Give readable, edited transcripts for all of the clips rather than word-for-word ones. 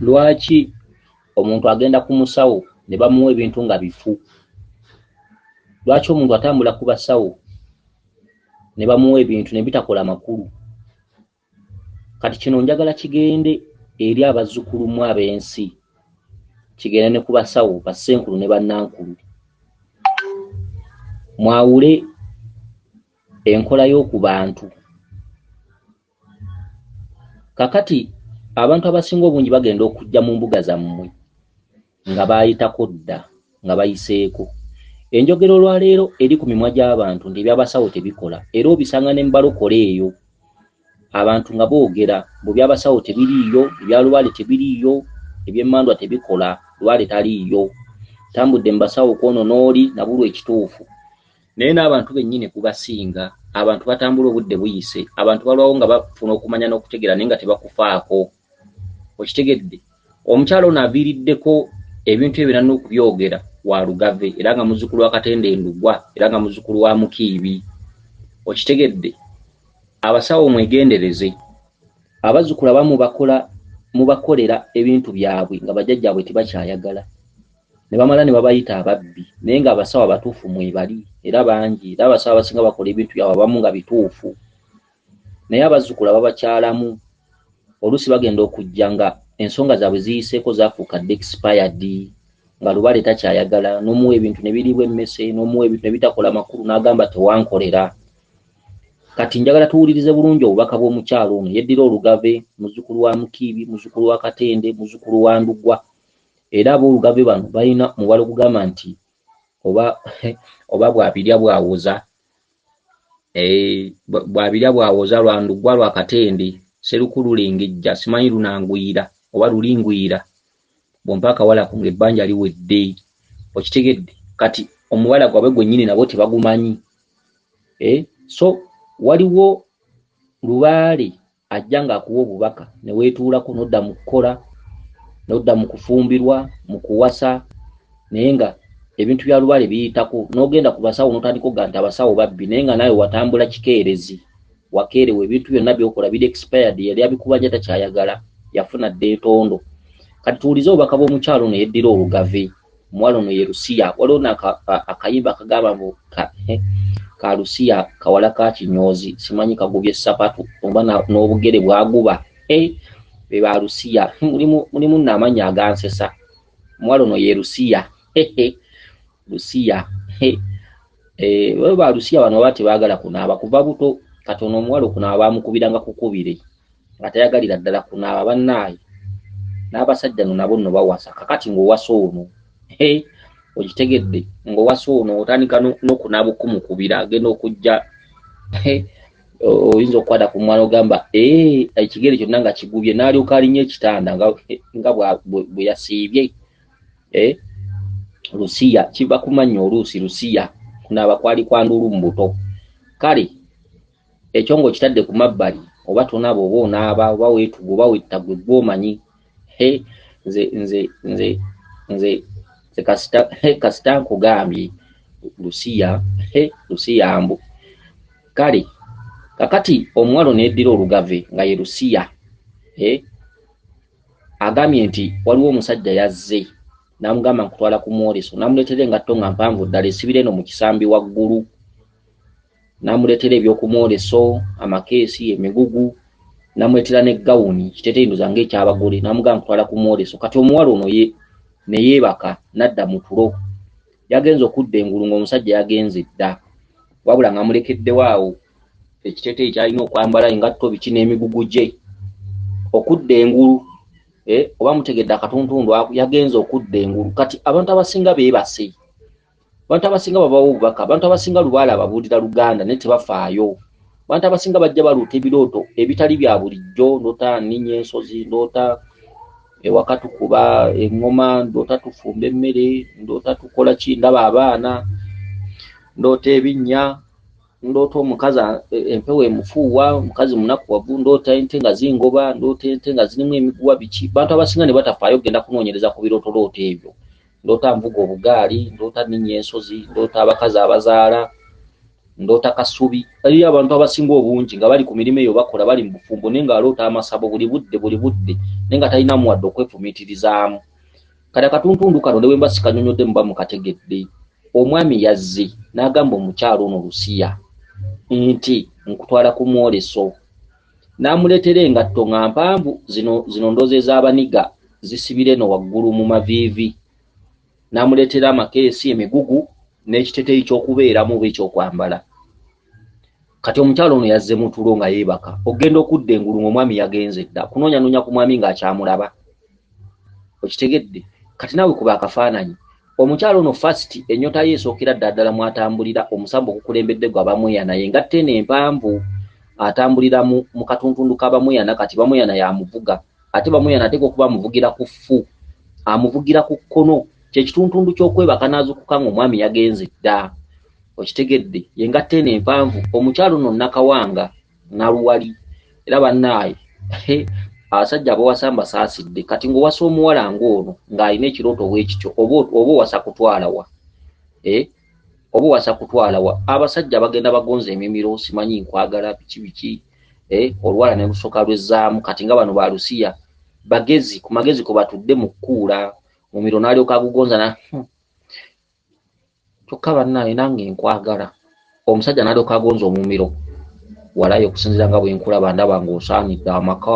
Lwaki omuntu agenda ku musawo ne bamuwa ebintu nga bifu? Lwaki omuntu atambula ku basawo ne bamuwa ebintu ne bitakola makulu? Kati kino njagala kigende eri abazzukulu mu ab'ensi, kigende ne ku basawo bassenkulu ne bannankulu. Mwawule enkola y'oku bantu. Kakati abantu abasinga obungi bagenda okujja mu mbuga zammwe nga baayitako dda, nga bayiseeko. Enjogera olwaleero eri ku mimwa gy'abantu nti ebyabasawo tebikola, era obisanga ne mu balokole eyo. Abantu nga boogera mbu ebyabasawo tebiriiyo, ebya lubaale tebiriiyo, eby'emmandwa tebikola, lubaale taliiyo. Tambudde mu basawo kwono n'oli nabulwa ekituufu. Naye n'abantu bennyini gubasinga. Abantu batambula obudde buyise, abantu balwawo nga bafuna okumanya n'okutegeera naye nga tebakufaako. Okitegedde? Omukyala ono aviiriddeko ebintu ebyo byonna n'okubyogera wa Lugave era nga muzzukulu wa Katende Ndugwa era nga muzzukulu wa Mukiibi. Okitegedde? Abasawo mwegendereze. Abazzukulu abamu bakola mubakolera ebintu byabwe nga bajjajjaabwe tebakyayagala. Ne bamala ne babayita ababbi naye ng'abasawo abatuufu mwebali era bangi, era abasawo abasinga bakola ebintu byabwe abamu nga bituufu. Naye abazzukulu ababakyalamu oluusi bagenda okujja nga ensonga zaabwe ziyiseeko zaafuuka dda expired, nga lubaale takyayagala, n'omuwa ebintu ne biriibwa emmese, n'omuwa ebintu ne bitakola makulu n'agamba tewankolera. Kati njagala tuwulirize bulungi obubaka bw'omukyala ono. Yeddira Olugave, muzzukulu wa Mukiibi, muzzukulu wa Katende, muzzukulu wa Ndugwa. Era ab'Olugave bano balina omubala ogugamba nti oba bw'abirya bw'awoza. Bw'abirya bw'awoza lwa Ndugwa lwa Katende, Sseruku lulengejja, simanyi lunanguyira oba lulinguyira. Bw'ompa akawala ko ng'ebbanja liwedde. Okitegedde? Kati omubala gwabwe gwennyini nabo tebagumanyi. So waliwo lubaale ajja ng'akuwa obubaka ne weetuulako n'odda mu kukola, n'odda mu kufumbirwa, mu kuwasa, naye nga ebintu bya lubaale biyitako n'ogenda ku basawo n'otandika okugamba nti abasawo babbi, naye nga naawe watambula kikeerezi, wakeerewa, ebintu byonna by'okola biri expired, yali abikubanja takyayagala, yafuna dda entondo. Kati tuwulize obubaka bw'omukyala ono yeddira Olugave. Omuwala ono ye Lusiya. Waliwo akayimba akagamba mbu ka Lusiya kawala ka kinyoozi, simanyi kagubye ssapatu oba n'obugere bwaguba. Be ba Lusiya. Mulimu nno amannya agansesa. Omuwala ono ye Lusiya. Lusiya. Ba Lusiya bano baba tebaagala kunaaba kuva buto. Kati ono omuwala okunaaba baamukubiranga kukubire, nga tayagalira ddala kunaaba bannaaye. N'abasajja nno nabo nno bawasa. Kakati ng'owasa ono, okitegedde, ng'owasa ono otandika n'okunaaba okumukubira, agenda okujja, oyinza okukwata ku mwana ogamba, ekigere kyonna nga kigubye, n'alyoka alinnya ekitanda nga bwe yasiibye. Lusiya kiva ku mannya oluusi, Lusiya kunaaba kwali kwa ndulu mu buto. Kale ekyo ng'okitadde ku mabbali, oba tonaaba oba onaaba oba weetuga oba wetta gwe gw'omanyi. Nze, nze, nze, nze, nze kasita nkugambye Lusiya, Lusiya mbu. Kale kakati omuwala ono yeddira Olugave nga ye Lusiya, agambye nti waliwo omusajja yazze n'amugamba nkutwala ku mwoleso, n'amuleetera engatto nga mpanvu ddala esibira eno mu kisambi waggulu, n'amuleetera eby'okumwoleso, amakeesi, emigugu, n'amuleetera ne gawuni kiteeteeyi ndowooza ng'ekyabagole, n'amugamba nkutwala ku mwoleso. Kati omuwala ono ye ne yeebaka n'adda mu tulo. Yagenze okudda engulu ng'omusajja yagenze dda, wabula ng'amulekeddewo awo ekiteeteeyi ky'alina okwambala, engatto biki n'emigugu gye. Okudda engulu, oba mutegedde akatuntundu ako, yagenze okudda engulu. Kati abantu abasinga beebase, abantu abasinga babawa obubaka, abantu abasinga lubaale ababuulira Luganda naye tebafaayo. Abantu abasinga bajja baluuta ebirooto ebitali bya bulijjo, ndoota nninnya ensozi, ndoota ewaka tukuba eŋŋoma, ndoota tufumba emmere, ndoota tukola ki, ndaba abaana, ndoota ebinnya, ndoota omukazi empewo emufuuwa, omukazi munakuwavu, ndoota ente nga zingoba, ndoota ente nga zirimu emiguwa biki. Bantu abasinga ne batafaayo kugenda kunoonyereza ku birootolooto ebyo. Ndoota nvuga obugaali, ndoota nninnya ensozi, ndoota abakazi abazaala, Ndoota kasubi. Eriyo abantu abasinga obungi nga bali ku mirimu eyo bakola, bali mu bufumbo, naye ng'aloota amasabo buli budde buli budde, naye nga talinamu wadde okwefumiitirizaamu. Kati akatuntundu kano ne bwe mba sikanyonyodde muba mukategedde. Omwami yazze n'agamba omukyala ono Lusiya nti nkutwala ku mwoleso, n'amuleetera engatto nga mpanvu, zino ndoozi ez'abaniga zisibira eno waggulu mu maviivi, n'amuleetera amakeesi, emigugu n'ekiteteeyi ky'okubeeramu oba ekyokwambala. Kati omukyala ono yazze mu tulo nga yeebaka, okugenda okudda engulu ng'omwami yagenze dda, kunoonyanoonya ku mwami ng'akyamulaba. Okitegedde? Kati naawe kuba akafaananyi. Omukyala ono first ennyota ye esookera ddala ddala mw'atambulira, omusambu ogukulembedde gwa Bamweyana, ye engatto eno empanvu atambulira mu katuntundu ka Bamweyana. Kati Bamweyana y'amuvuga, ate Bamweyana ateekwa okuba amuvugira ku ffu, amuvugira ku kkono, kye kituntundu ky'okwebaka n'azuukuka ng'omwami yagenze dda. Okitegedde? Ye engatto eno empanvu. Omukyala ono Nakawanga Naluwali, era bannaaye abasajja abawasa mbasaasidde. Kati ng'owasa omuwala ng'ono ng'alina ekirooto bwe kityo, oba owasa kutwala wa? Oba owasa kutwala wa? Abasajja bagenda bagonza emimiro, simanyi nkwagala biki biki, oluwala ne lusooka lwezzaamu. Kati nga bano ba Lusiya bagezi, ku magezi kwe batudde mu kkuula, mumiro n'alyoka agugonza na kyokka bannaaye nange nkwagala. Omusajja n'alyoka agonza omumiro, walayi okusinziira nga bwe nkulaba ndaba ng'osaanidde amaka.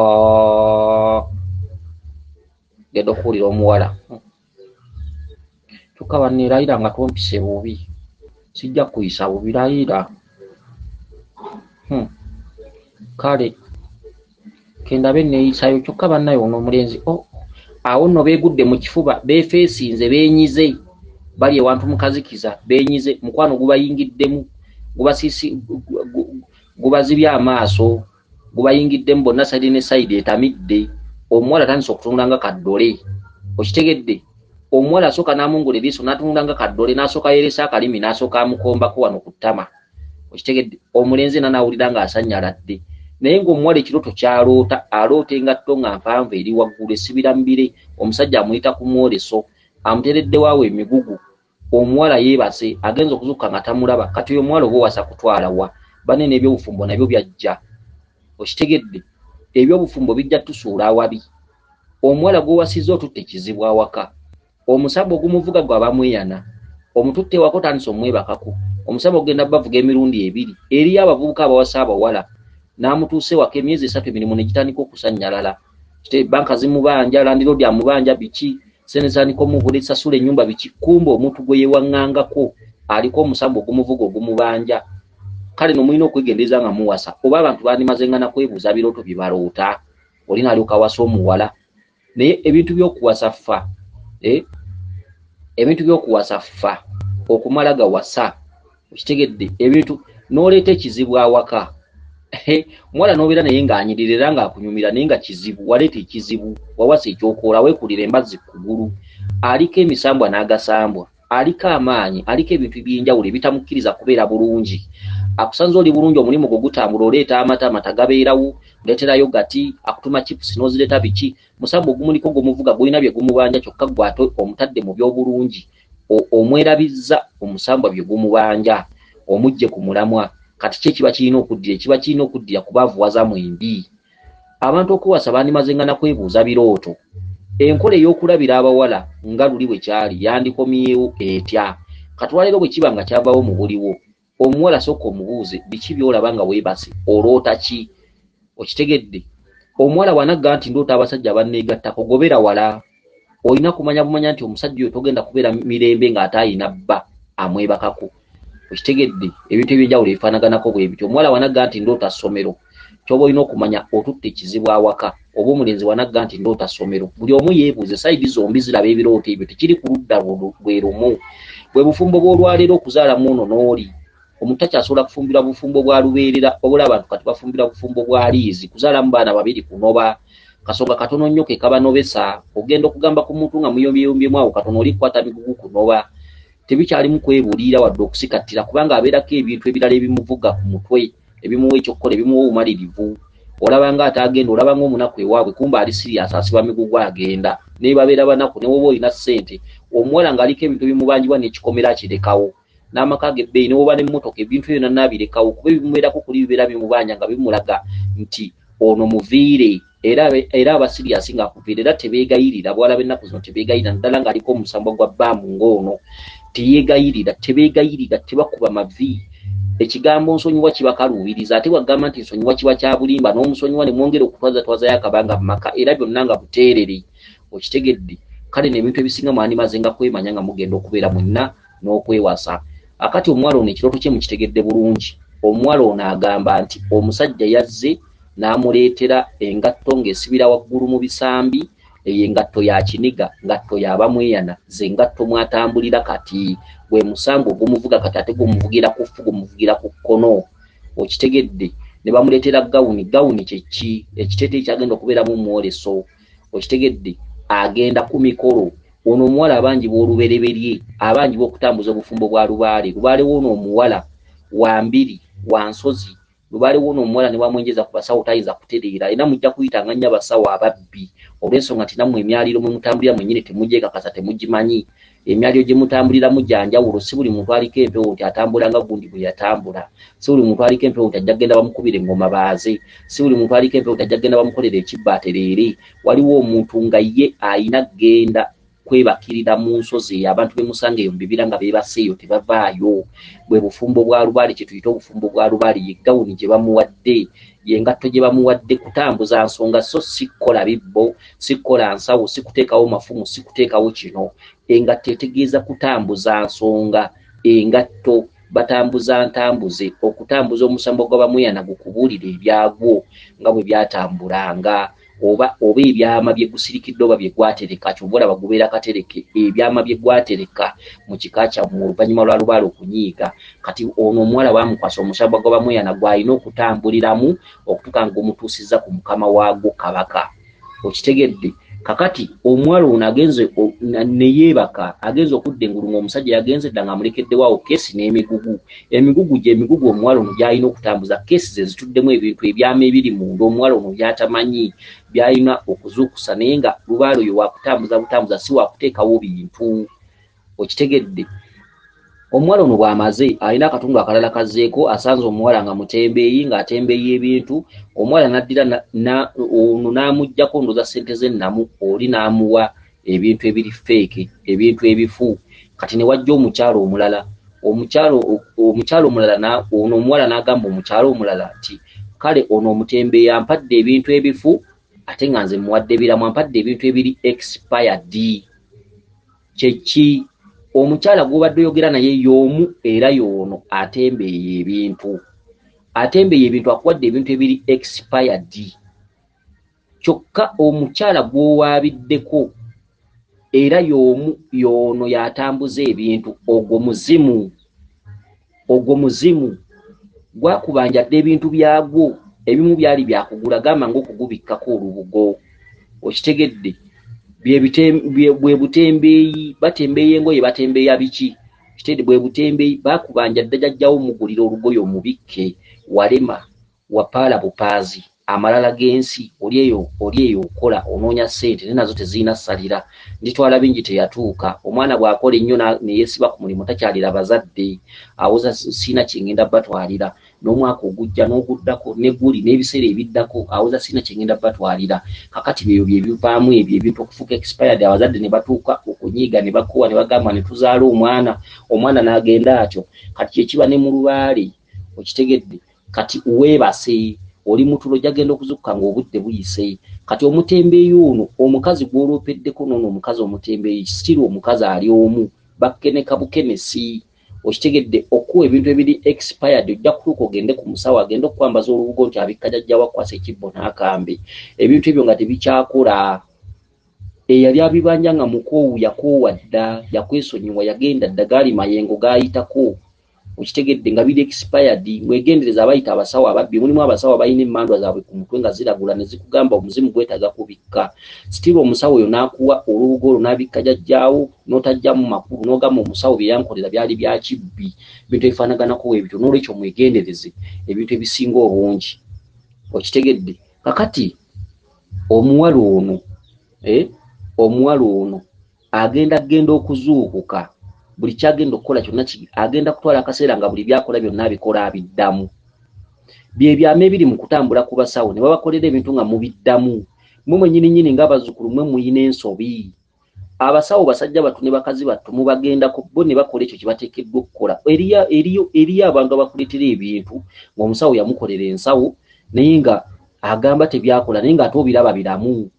Genda okuwulira omuwala, kyokka banne layira nga tompise bubi, sijja kuyisa bubi, layira. Kale kendabe neeyisayo, kyokka bannaye ono omulenzi awo nno beegudde mu kifuba, beefeesinze, beenyize, bali ewantu mu kazikiza, beenyize, mukwano gubayingiddemu, gubazibye amaaso, gubayingiddemu bonna sayidi ne sayidi etamidde. Omuwala atandise okutunula nga kaddole. Okitegedde? Omuwala asooka n'amungula eriiso n'atunula nga kaddole, n'asooka yeeresa akalimi, n'asooka amukombako wano ku ttama. Okitegedde? Omulenzi yenna n'awulira ng'asannyaladde, naye ng'omuwala ekirooto ky'aloota, aloota engatto nga mpanvu eri waggulu esibira mu bire, omusajja amuyita ku mwoleso, amuteereddewo awo emigugu, omuwala yeebase, agenza okuzuukuka nga tamulaba. Kati oyo omuwala oba owasa kutwala wa? Banne n'ebyobufumbo nabyo byajja. Okitegedde? Ebyobufumbo bijja tusuula awabi. Omuwala gw'owasizza otutte kizibu awaka. Omusambu ogumuvuga gwe abamweyana, omututte ewaka otandise omwebakako, omusambu ogenda bavuga emirundi ebiri. Eriyo abavubuka abawasa abawala, n'amutuusa ewaka emyezi 3 emirimu ne gitandika okusannyalala. Banka zimubanja, landiroodi amubanja biki, ssente zitandika omubula, esasula ennyumba biki. Kumbe omuntu gwe yeewaŋŋangako aliko omusambu ogumuvuga ogumubanja. Kale no mulina okwegendereza nga muwasa, oba abantu bandimaze nga nakwebuuza birooto bye baloota, oli n'alyoka awasa omuwala. Naye ebintu by'okuwasa ffa, ebintu by'okuwasa ffa, okumala gawasa. Okitegedde? Ebintu n'oleeta ekizibu awaka. Omuwala n'obeera naye ng'anyirira era ng'akunyumira, naye nga kizibu, waleeta ekizibu, wawasa ekyokoola, weekulira embazzi ku kugulu. Aliko emisambwa n'agasambwa, aliko amaanyi, aliko ebintu eby'enjawulo ebitamukkiriza kubeera bulungi. Akusanze oli bulungi, omulimu gwo gutambula, oleeta amata, amata gabeerawo, oleeterayo gati, akutuma chipusi n'ozireeta biki. Musambu ogumuliko gumuvuga gulina bye gumubanja, kyokka ggwe ate omutadde mu by'obulungi, omwerabizza omusambwa bye gumubanja, omuggye ku mulamwa. Kati ki ekiba kirina okuddira? Ekiba kirina okuddira kubaavuwaza mwembi. Abantu okuwasa bandimaze nga nakwebuuza birooto. Enkola ey'okulabira abawala nga luli bwe kyali yandikomyewo etya? Katwalero bwe kiba nga kyavaawo mu buliwo, omuwala sooka omubuuze biki by'olaba nga weebase, oloota ki? Okitegedde? Omuwala bw'anagga nti ndoota abasajja banneegattako, gobera wala. Olina kumanya bumanya nti omusajja oyo togenda kubeera mirembe ng'ate ayina bba amwebakako. Okitegedde? Ebintu eby'enjawulo ebifaanaganako bwe bityo. Omuwala bw'anagga nti ndoota ssomero, ky'oba olina okumanya otutte ekizibu awaka. Oba omulenzi bw'anagga nti ndoota ssomero, buli omu yeebuuze, sayidi zombi ziraba ebirooto ebyo, tekiri ku ludda lwe lumu. Bwe bufumbo bw'olwaleero okuzaalamu ono n'oli. Omuntu takyasobola kufumbirwa bufumbo bwa lubeerera, wabula abantu kati bafumbirwa bufumbo bwa liizi, kuzaalamu baana babiri kunoba. Kasonga katono nnyo ke kabanobesa. Ogenda okugamba ku muntu nga muyombyeyombyeemu awo katono, oli kukwata migugu kunoba. Tebikyalimu kwebuulirira wadde okusikattira, kubanga abeerako ebintu ebirala ebimuvuga ku mutwe, ebimuwa ekyokukola, ebimuwa obumalirivu. Olaba nga atagenda, olaba ng'omunaku ewaabwe, kumbe ali serious, asiba migugu agenda. Naye babeera banaku, ne bw'oba olina ssente, omuwala ng'aliko ebintu ebimubanjibwa n'ekikomera akirekawo. n'amaka ag'ebbeeyi, ne woba n'emmotoka, ebintu ebyo byonna n'abirekawo, kuba ebimubeerako kuli bibeera bimubanja nga bimulaga nti ono muviire. Era aba serious ng'akuviira, era tebeegayirira. Bw'alaba ennaku zino tebeegayirira, naddala ng'aliko omusambwa gwa bbaamu ng'ono, teyeegayirira, tebeegayirira, tebakuba mavi. Ekigambo nsonyiwa kibakaluubiriza, ate bw'agamba nti nsonyiwa kiba kya bulimba, n'omusonyiwa ne mwongera okutwazatwazayo akabanga mu maka, era byonna nga buteerere. Okitegedde? Kale n'ebintu ebisinga mwandimaze nga kwemanya nga mugenda okubeera mwenna n'okwewasa. Akati omuwala ono ekirooto kye mukitegedde bulungi. Omuwala ono agamba nti omusajja yazze n'amuleetera engatto ng'esibira waggulu mu bisambi. Eyo engatto ya kiniga, ngatto y'abamweyana, ze ngatto mw'atambulira kati. Gwe musango ogumuvuga kati, ate gumuvugira ku ffu, gumuvugira ku kkono. Okitegedde? Ne bamuleetera gawuni. Gawuni kye ki? Ekiteeteeyi kyagenda okubeeramu omwoleso. Okitegedde? Agenda ku mikolo. Ono omuwala abanjibwa olubereberye, abanjibwa okutambuza obufumbo bwa lubaale. Lubaale w'ono omuwala wa mbiri, wa nsozi. Lubaale w'ono omuwala ne bwamwenjeza ku basawo tayinza kutereera. Era mujja kuyitanga nnyo abasawo ababbi, olw'ensonga nti nammwe emyaliro mwe mutambulira mwennyini temugyekakasa, temugimanyi. Emyaliro gye mutambuliramu gya njawulo. Si buli muntu aliko empewo nti atambula nga gundi bwe yatambula. Si buli muntu aliko empewo nti ajja kugenda bamukubira eŋŋoma baaze. Si buli muntu aliko empewo nti ajja kugenda bamukolera ekibbo atereere. Waliwo omuntu nga ye ayina kugenda kwebakirira mu nsozi eyo, abantu be musanga eyo mu bibira nga beebase eyo tebavaayo. Bwe bufumbo bwa lubaale, kye tuyita obufumbo bwa lubaale. Ye gawuni gye bamuwadde, ye ngatto gye bamuwadde kutambuza nsonga, so si kukola bibbo, si kukola nsawo, si kuteekawo mafumu, si kuteekawo kino. Engatto etegeeza kutambuza nsonga. Engatto batambuza ntambuze, okutambuza omusambo gwa bamweyana gukubuulira ebyagwo nga bwe byatambulanga, oba ebyama bye gusirikidde oba bye gwatereka. Ky'ova olaba gubeera katereke, ebyama bye gwatereka mu kika kyammwe oluvannyuma lwa lubaale okunyiiga. Kati ono omuwala baamukwasa omusambwa gwa bamweyana gw'alina okutambuliramu okutuuka nga gumutuusizza ku mukama waagwo kabaka. Okitegedde? Kakati omuwala ono agenze ne yeebaka, agenze okudda engulu ng'omusajja yagenze dda ng'amulekeddewo awo keesi n'emigugu. Emigugu gye migugu omuwala ono gy'alina okutambuza, keesi ze zituddemu ebintu ebyama ebiri munda omuwala ono by'atamanyi, by'alina okuzuukusa, naye nga lubaale oyo wakutambuza butambuza, si wakuteekawo bintu. Okitegedde? Omuwala ono bw'amaze alina akatundu akalala kazzeeko, asanze omuwala nga mutembeeyi, ng'atembeeya ebintu. Omuwala n'addira ono n'amuggyako ndowooza ssente ze nnamu, oli n'amuwa ebintu ebiri fake, ebintu ebifu. Kati ne wajja omukyala omulala, omukyala omulala ono omuwala n'agamba omukyala omulala nti kale ono omutembeeyi ampadde ebintu ebifu, ate nga nze muwadde biramu, ampadde ebintu ebiri expired. Kye ki? Omukyala gw'obadde oyogera naye y'omu era y'ono atembeeya ebintu. Atembeeya ebintu, akuwadde ebintu ebiri expired. Kyokka omukyala gw'owaabiddeko era y'omu y'ono y'atambuza ebintu. Ogwo muzimu, ogwo muzimu gwakubanjadde ebintu byagwo. Ebimu byali byakugula, gamba ng'okugubikkako olubugo. Okitegedde? Bwe butembeeyi, batembeeya engoye, batembeeya biki? Kitegedde? Bwe butembeeyi, baakubanja dda jjajjawo mugulira olugoye omubikke, walema, wapaala bupaazi, amalala g'ensi, oli eyo okola onoonya ssente naye nazo tezirina ssalira. Nditwala bingi teyatuuka. Omwana bw'akola ennyo ne yeesiba ku mulimu takyalira bazadde, awoza sirina kye ngenda batwalira. N'omwaka ogujja n'oguddako ne guli n'ebiseera ebiddako awoza sirina kye ngenda batwalira. Kakati ebyo bye bivaamu ebyo ebintu okufuuka expired, abazadde ne batuuka okunyiiga ne bakoowa ne bagamba ne tuzaala omwana, omwana n'agenda atyo. Kati kye kiba ne mu lubaale. Okitegedde? Kati weebase, oli mutulo, ojja okuzuukuka ng'obudde buyise. Kati omutembeeyi ono omukazi gw'oloopeddeko n'ono omukazi omutembeeyi, still omukazi ali omu, bakeneka bukenesi. Okitegedde? Okuwa ebintu ebiri expired, ojja kutuuka ogende ku musawo agende okukwambaza olubugo nti abikka jjajja wakwasa ekibbo n'akambe. Ebintu ebyo nga tebikyakola. Eyali abibanja nga mukoowu yakoowa dda, yakwesonyiwa, yagenda dda, gaali mayengo gaayitako. Okitegedde? Nga biri expired. Mwegendereza abayita abasawo ababbi. Mulimu abasawo abalina emmandwa zaabwe ku mutwe nga ziragula ne zikugamba omuzimu gwetaaga kubikka. Still omusawo oyo n'akuwa olubugo olwo n'abikka jjajjaawo, n'otajjamu makulu, n'ogamba omusawo bye yankolera byali bya kibbi. Ebintu ebifaanaganako bwe bityo. Noolwekyo mwegendereze ebintu ebisinga obungi. Okitegedde? Kakati omuwala ono, omuwala ono agenda genda okuzuukuka Buli kyagenda okukola kyonna agenda kutwala akaseera nga buli byakola byonna abikola abiddamu. Bye byama ebiri mu kutambula ku basawo ne babakolera ebintu nga mubiddamu. Mmwe mwennyini nnyini ng'abazzukulu mmwe muyina ensobi. Abasawo basajja battu ne bakazi battu mubagendako bo ne bakola ekyo kye bateekeddwa okukola. Eriyo abantu abakuleetera ebintu ng'omusawo yamukolera ensawo naye nga agamba tebyakola naye ng'ate obiraba biramu.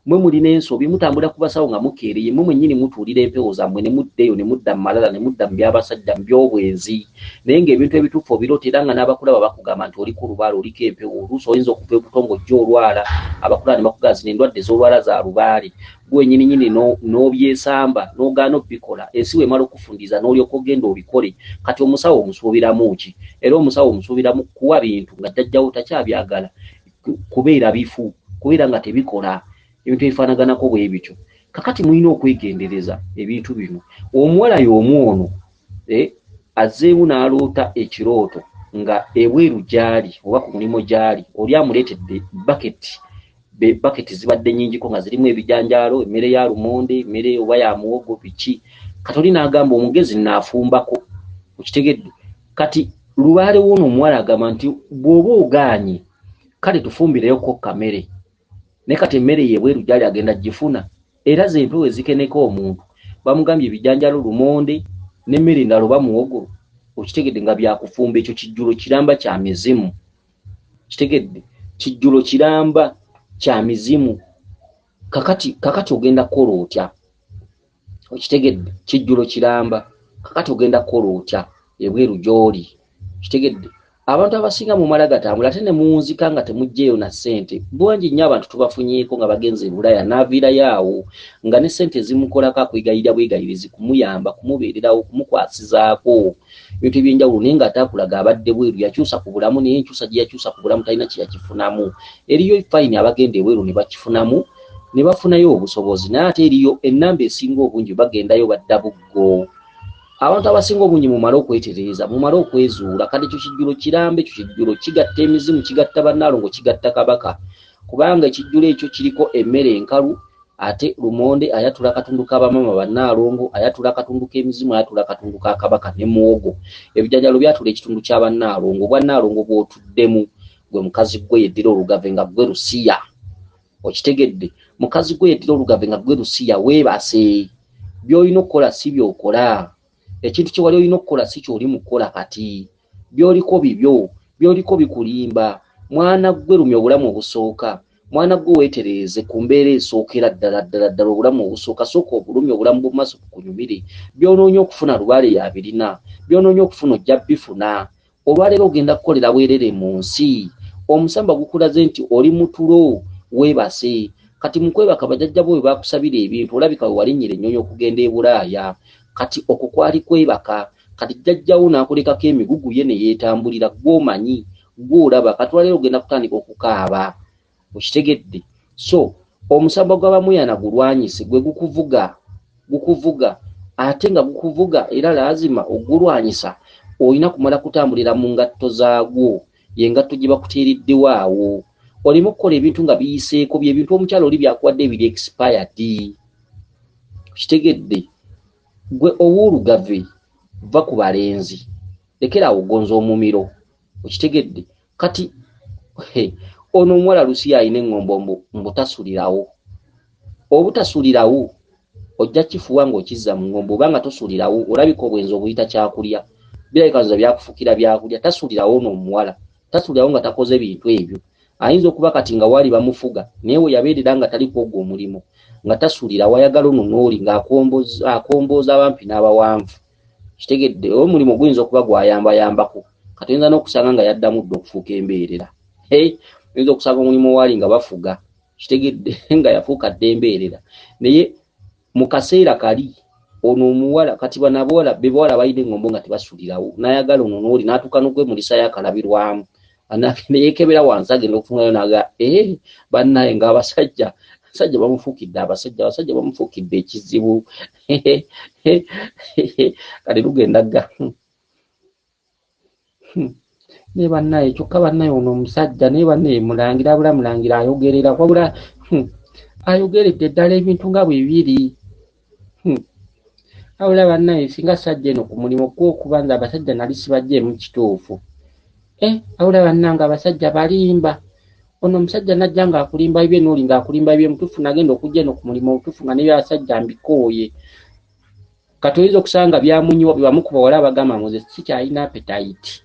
Mmwe mulina ensobi, mutambula ku basawo nga mukeereye, mmwe mwennyini mutuulira empewo zammwe ne mudda eyo ne mudda mu malala ne mudda mu by'abasajja mu by'obwenzi. Naye ng'ebintu ebituufu obiroota era nga n'abakulaba bakugamba nti oliko lubaale, oliko empewo, oluusi oyinza okuva ebuto ng'ojja olwala, abakulaba ne bakugamba zino endwadde z'olwala za lubaale. Ggwe wennyini nnyini n'obyesamba n'ogaana obbikola, ensi bw'emala okukufundiza n'olyoka ogenda obikole. Kati omusawo omusuubiramu ki? Era omusawo omusuubiramu kuwa bintu nga jjajjawo takyabyagala, kubeera bifu, kubeera nga tebikola. Ebintu ebifaanaganako bwe bityo. Kakati mulina okwegendereza ebintu bino. Omuwala y'omu ono azzeemu n'aloota ekirooto nga ebweru gy'ali oba ku mulimu gy'ali, oli amuleetedde baketi. Baketi zibadde nnyingiko nga zirimu ebijanjaalo, emmere ya lumonde, emmere oba ya muwogo, biki. Kati oli n'agamba omugezi nnaafumbako. Okitegedde? Kati lubaale w'ono omuwala agamba nti bw'oba ogaanye, kale tufumbireyoko kamere. Naye kati emmere ye ebweru gy'ali agenda gifuna. Era ze empewo ezikeneka omuntu. Bamugambye ebijanjaalo, lumonde n'emmere endala oba muwogo. Okitegedde nga byakufumba, ekyo kijjulo kiramba kya mizimu. Kitegedde? Kijjulo kiramba kya mizimu. Kakati ogenda kukola otya? Okitegedde? Kijjulo kiramba. Kakati ogenda kukola otya ebweru gy'oli? Kitegedde? Abantu abasinga mumala gatambula ate ne muwunzika nga temuggyeeyo na ssente. Bangi nnyo abantu tubafunyeeko nga bagenze e Bulaaya n'aviirayo awo nga ne ssente ezimukolako akwegayirira bwegayirizi kumuyamba, kumubeererawo, kumukwasizaako ebintu eby'enjawulo, naye ng'ate akulaga abadde bweru yakyusa ku bulamu, naye enkyusa gye yakyusa ku bulamu talina kye yakifunamu. Eriyo fayini abagenda ebweru ne bakifunamu ne bafunayo obusobozi, naye ate eriyo ennamba esinga obungi bagendayo badda buggo. Abantu abasinga obungi mumale okwetereeza, mumale okwezuula. Kati ekyo kijjulo kiramba, ekyo kijjulo kigatta emizimu, kigatta bannaalongo, kigatta kabaka. Kubanga ekijjulo ekyo kiriko emmere enkalu, ate lumonde ayatula akatundu ka bamaama bannaalongo, ayatula akatundu k'emizimu, ayatula akatundu ka kabaka ne muwogo. Ebijanjaalo byatula ekitundu kya bannaalongo. Obwannaalongo bw'otuddemu gwe mukazi gwe yeddira olugave nga gwe Lusiya. Okitegedde? Mukazi gwe yeddira olugave nga gwe Lusiya, weebase. By'olina okukola si by'okola. Ekintu kye wali olina okukola si ky'oli mu kukola kati. By'oliko bibyo, by'oliko bikulimba. Mwana ggwe lumya obulamu obusooka. Mwana ggwe weetereeze ku mbeera esookera ddala ddala ddala obulamu obusooka. Sooka obulumye obulamu bw'omu maaso bukunyumire. By'onoonya okufuna lubaale y'abirina. By'onoonya okufuna ojja bifuna. Olwaleero ogenda kukolera bwerere mu nsi. Omusamba gukulaze nti oli mu tulo, weebase. Kati mu kwebaka bajjajja bo bwe baakusabira ebintu, olabika we walinnyira ennyonyi okugenda e Bulaaya. Kati okwo kwali kwebaka. Kati jjajjawo n'akulekako emigugu ye ne yeetambulira, gw'omanyi, gw'olaba. Kati olwaleero ogenda kutandika okukaaba. Okitegedde? So omusamba gw'abamuyana gulwanyise, gwe gukuvuga, gukuvuga. Ate nga gukuvuga era laazima ogulwanyisa, olina kumala kutambulira mu ngatto zaagwo, ye ngatto gye bakuteereddewo awo. Oleme okukola ebintu nga biyiseeko, bye bintu omukyala oli by'akuwadde ebiri expired. Okitegedde? Gwe ow'olugave va ku balenzi, lekera awo ogonza omumiro. Okitegedde? Kati ono omuwala Lusiya alina eŋŋombo mbu tasulirawo. Obutasulirawo ojja kifuwa ng'okizza mu ŋŋombo, oba nga tosulirawo olabika obwenzi obuyita kyakulya. Birabika nze byakufukira byakulya. Tasulirawo ono omuwala, tasulirawo nga takoze bintu ebyo. Ayinza okuba kati nga waali bamufuga, naye we yabeerera nga tali kwogwo omulimu, nga tasulirawo, ayagala ono n'oli ng'akombooza abampi n'abawanvu. Kitegedde? Omulimu guyinza okuba gwayambayambako. Kati oyinza n'okusanga nga yaddamu dda okufuuka embeerera. Oyinza okusanga omulimu waali nga bafuga. Kitegedde? Nga yafuuka dda embeerera. Naye mu kaseera kali ono omuwala, kati bano abawala be bawala balina eŋŋombo nga tebasulirawo, n'ayagala ono n'oli n'atuuka n'okwemulisayo akalabirwamu. Ne yeekebera wansi agenda okufunayo n'aga, bannaye ng'abasajja, abasajja bamufuukidde abasajja, abasajja bamufuukidde ekizibu. Kati lugenda ga. Ne bannaye, kyokka bannaye ono omusajja, naye bannaye mulangira, abula mulangira ayogerera, wabula, ayogeredde ddala ebintu nga bwe biri. Wabula bannaye singa sajja eno ku mulimu kwo okuba nze abasajja nali sibajjeemu kituufu. Wabula bannange abasajja balimba. Ono omusajja najja ng'akulimba bibye n'oli ng'akulimba bibye mutuufu, nagenda okujja eno ku mulimu obutuufu nga n'ebyabasajja mbikooye. Kati oyinza okusanga byamunyiwa bye bamukuba wali abagamba nze sikyalina appetite.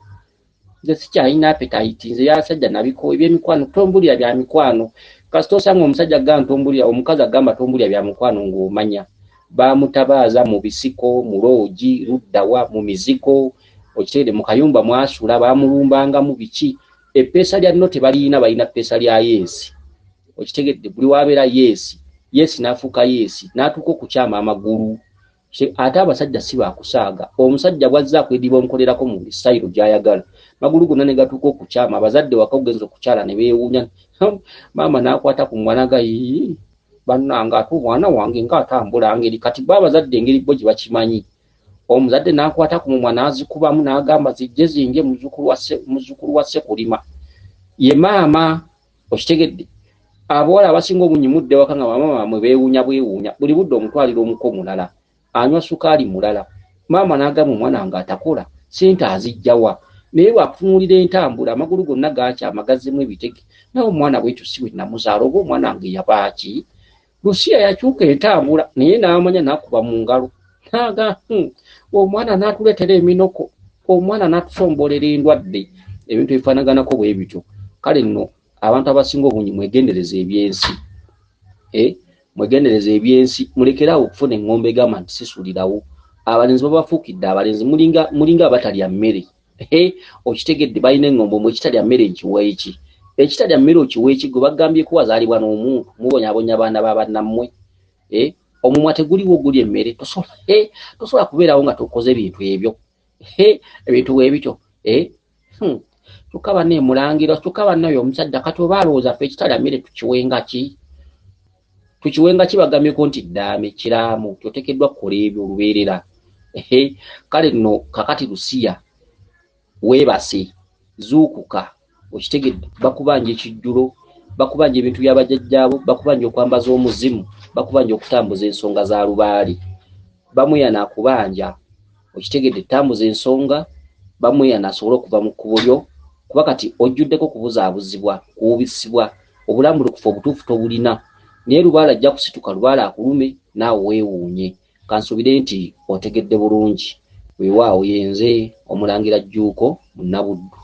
Nze sikyalina appetite, nze ebyabasajja nabikooye, ebyemikwano tombulira bya mikwano. Kasita osanga omusajja agamba tombulira, omukazi agamba tombulira bya mukwano ng'omanya bamutabaaza mu bisiko, mu loogi, luddawa, mu mizigo, okitegedde, mu kayumba mwasula, bamulumbangamu biki. Eppeesa lya no tebaliyina, balina ppeesa lya yes. Okitegedde, buli wabeera yes, yes n'afuuka yes, n'atuuka okukyama amagulu. Ate abasajja si bakusaaga. Omusajja bw'azze akwediba omukolerako mu buli sayiro gy'ayagala, magulu gonna ne gatuuka okukyama. Abazadde waka ogenza okukyala ne beewuunya, maama n'akwata ku mwana ga ii bannange, ate omwana wange ng'atambula ngeri. Kati bo abazadde engeri bo gye bakimanyi, omuzadde n'akwata ku mumwa n'azikubamu n'agamba zijje zinje muzzukulu wa Ssekulima ye maama. Okitegedde, abawala abasinga obungi mudde waka nga maama bammwe beewuunya bwewuunya, buli budde omutwalira omuko mulala, anywa sukaali mulala. Maama n'agamba omwana wange atakola sente azijjawa? Naye bw'akutunuulira entambula, amagulu gonna gakyama, gazzemu ebitege, naye omwana bwekyo si bwe namuzaala, oba omwana wange yabaaki? Lusiya yakyuka entambula, naye n'amanya n'akuba mu ngalo naga omwana n'atuleetera eminoko, omwana n'atusombolera endwadde, ebintu ebifaanaganako bwe bityo. Kale nno abantu abasinga obungi mwegendereze ebyensi, mwegendereze ebyensi, mulekere awo okufuna eŋŋombe egamba nti sisulirawo. Abalenzi babafuukidde abalenzi, mulinga abatalya mmere. Okitegedde, balina eŋŋombo mwe ekitalya mmere nkiwa eki, ekitalya mmere okiwa eki? Gwe bagambyeko wazaalibwa n'omuntu, mubonyaabonya abaana ba bannammwe. Omumwa teguliwo guli emmere, tosobola kubeerawo nga tokoze bintu ebyo, ebintu bwe bityo. Kyokka banne mulangira, kyokka banne oyo omusajja kati oba alowooza ffe ekitalya mmere tukiwenga ki? Tukiwenga ki? Bagambyeko nti ddaame kiraamu kyoteekeddwa kukola ebyo olubeerera. Kale nno kakati Lusiya weebase, zuukuka. Okitegedde, bakubanja ekijjulo, bakubanja ebintu byabajjajjaabo, bakubanja okwambaza omuzimu, bakubanja okutambuza ensonga za lubaale, bamweyana akubanja. Okitegedde, tambuza ensonga, bamweyana asobole okuva mu kkubo lyo, kuba kati ojjuddeko kubuzaabuzibwa, kuwubisibwa, obulambulukufu obutuufu tobulina. Naye lubaale ajja kusituka, lubaale akulume naawe weewuunye. Kansuubire nti otegedde bulungi. Weewaawo, yenze Omulangira Jjuuko Munnabuddu.